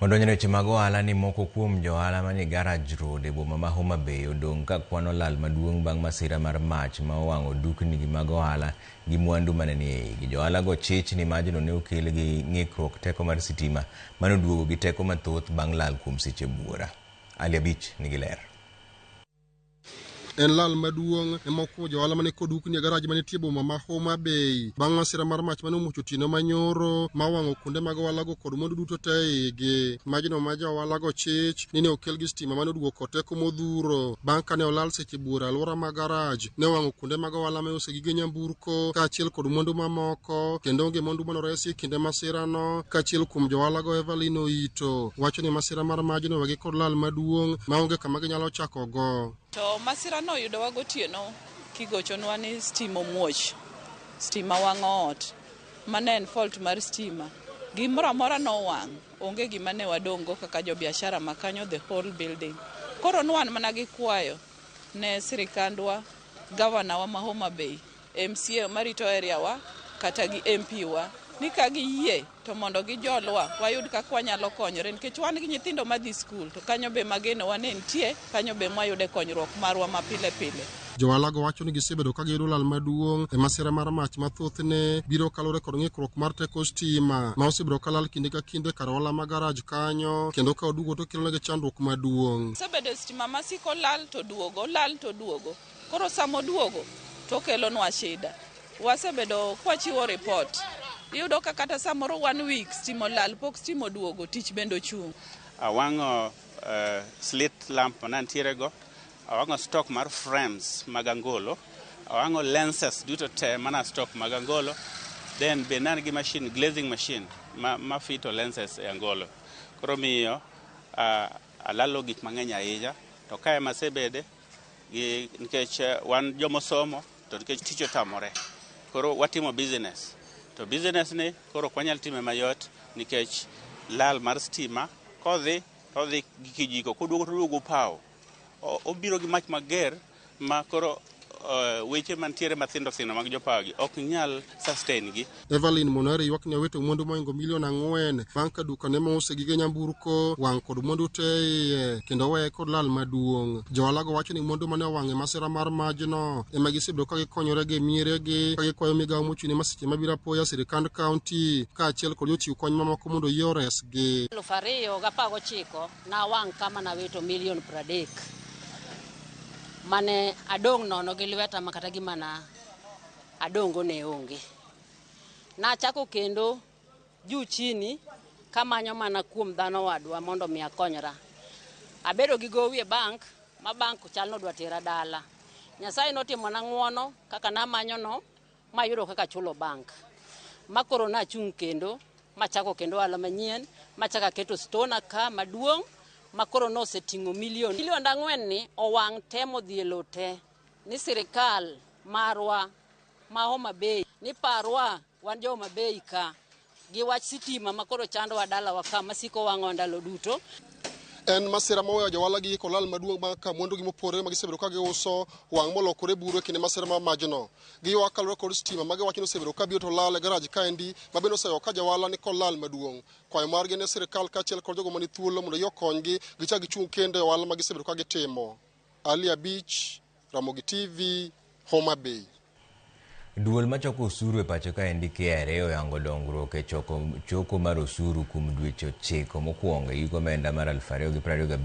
Wadonjo e weche mag ohala ni moko kuom johala manie Garage Road e boma ma Homa Bay odong' ka kwano lal maduong' bang' masira mar mach ma owang'o dukni gi mag ohala gi mwandu mane nie igi. Johala go chich ni majno ne okel gi ng'ikruok teko mar sitima mane oduogo gi teko mathoth bang' lal kuom seche buora. Ali Abich nigi ler. En lal maduong' ne moko kuom johala mane kod dukni e garaj manitie boma ma Homa Bay bang' masira mar mach mane omuoch otieno manyoro ma owang'o kuonde mag ohalago kod mwandu duto te eigi. Majno ma jo ohalago chich ni ne okel gi stima mane oduogo kod teko modhuro bang' kane olal seche buora e alwora ma garaj ne owang'o kuonde mag ohala miuse gige nyamburko kaachiel kod mwandu mamoko kendo onge mwandu mane oresi e kinde masirano. Kaachiel kuom jo ohalago Evelyn Oito wacho ni masira mar majno owegi kod lal maduong' maonge kama ginyalo chakogo. To masira no oyudowa gotieno kigochonwa ni stima omuoch, stima wang'o ot. Mano en fault mar stima. Gimoro amora nowang', onge gima ne wadong' go kaka jo biashara ma kanyo the whole building. Koro nwan mana gi kwayo ne sirikandwa, gavana wa ma Homa Bay, MCA marito area wa kata gi MP wa ni ka giyie to mondo gijolwa wayud kaka wanyalo konyore nikech wan gi nyithindo madhi skul to kanyo be magenowa ne nitie kanyo be mwayude konyruok marwa ma pile pile. Johalago wacho ni gisebedo ka giyudo lal maduong' e masira mar mach ma thothne biro kaluwore kod ng'ikruok mar teko stima ma osebedo ka lal kinde ka kinde kar ohala ma garaj kanyo kendo ka oduogo to kelonegi chandruok maduong'. Osebedo stima masiko lal to duogo, lal to duogo. Koro sama oduogo to okelonwa shida. Wasebedo kwachiwo report. Iyudo ka kata samoro one week stima olal pok stima oduogo tich bende ochung'. Awang'o slit lamp mane antiere go, awang'o stock mar frames mag angolo, awang'o lenses duto te mana stock mag angolo, then be ne an gi machine, glazing machine ma fito lenses e angolo. Koro miyo alalo gik mang'eny ahinya, to kae masebede gi nikech wan jomosomo to nikech tich otamore. Koro watimo business. To business ni koro ok wanyal time mayot nikech lal mar stima kodhi to odhi gi kijiko koduogo to oduogo opawo. Obiro gi mach mager ma koro weche mantiere mathindo thindo mag jopawo gi ok nyal sustain gi. Evelyn Monari ywak ni owito mwandu mohingo milion 4 bang' ka dukane mouse gige nyamburko wang' kod mwandu te iye kendo oweye kod lal maduong'. Johalago wacho ni mwandu mane owang' e masira mar majno ema gisebedo ka gikonyore gi mieregi ka gikwayo migawo mochung'ne masiche mabiro apoya sirikand kaunti kaachiel kod jochiw kony mamoko mondo oyie oresgi. 2019 nawang' kama nawito milion 30 mane adong' nono gi lweta ma kata gima na adong'go ne onge. Nachako kendo juu chini kamanyo mana kuom dhano wadwa mondo mi akonyra. Abedo gi gowi e bank ma bank chal nodwa tera dala. Nyasaye notimona ng'uono kaka namanyo no mayudo kaka chulo bank. Ma koro nachung' kendo machako kendo ohala manyien machako aketo stona ka maduong' ma koro noseting'o milion. Milion 4 ni owang' te modhi e lowo te ni sirikal marwa ma Homa Bay ni parwa wan jo Homa Bay ka gi wach sitima ma koro chandowa dalawa ka masiko wang'o ndalo duto. En masira moweyo johala gi kod lal maduong' bang' ka mwandu gi mopore ma gisebedo ka giuso wang' molokore buru e kinde masira mar majno. Giywak kaluwore kod stima ma giwacho ni osebedo ka biro to lal e garaj kaendi ma bende oseweyo ka johala ni kod lal maduong'. Kwayo margi ne sirikal kaachiel kod jogo mani thuolo mondo oyie okonygi gichak gichung' kendo e ohala ma gisebedo ka gitimo. Ali Abich, Ramogi TV, Homa Bay. Duol machoko osuru e pacho kaendi KRA oyango dongruok e choko choko mar osuru kuom dweche 9 mokwongo e hik omenda mar 2025.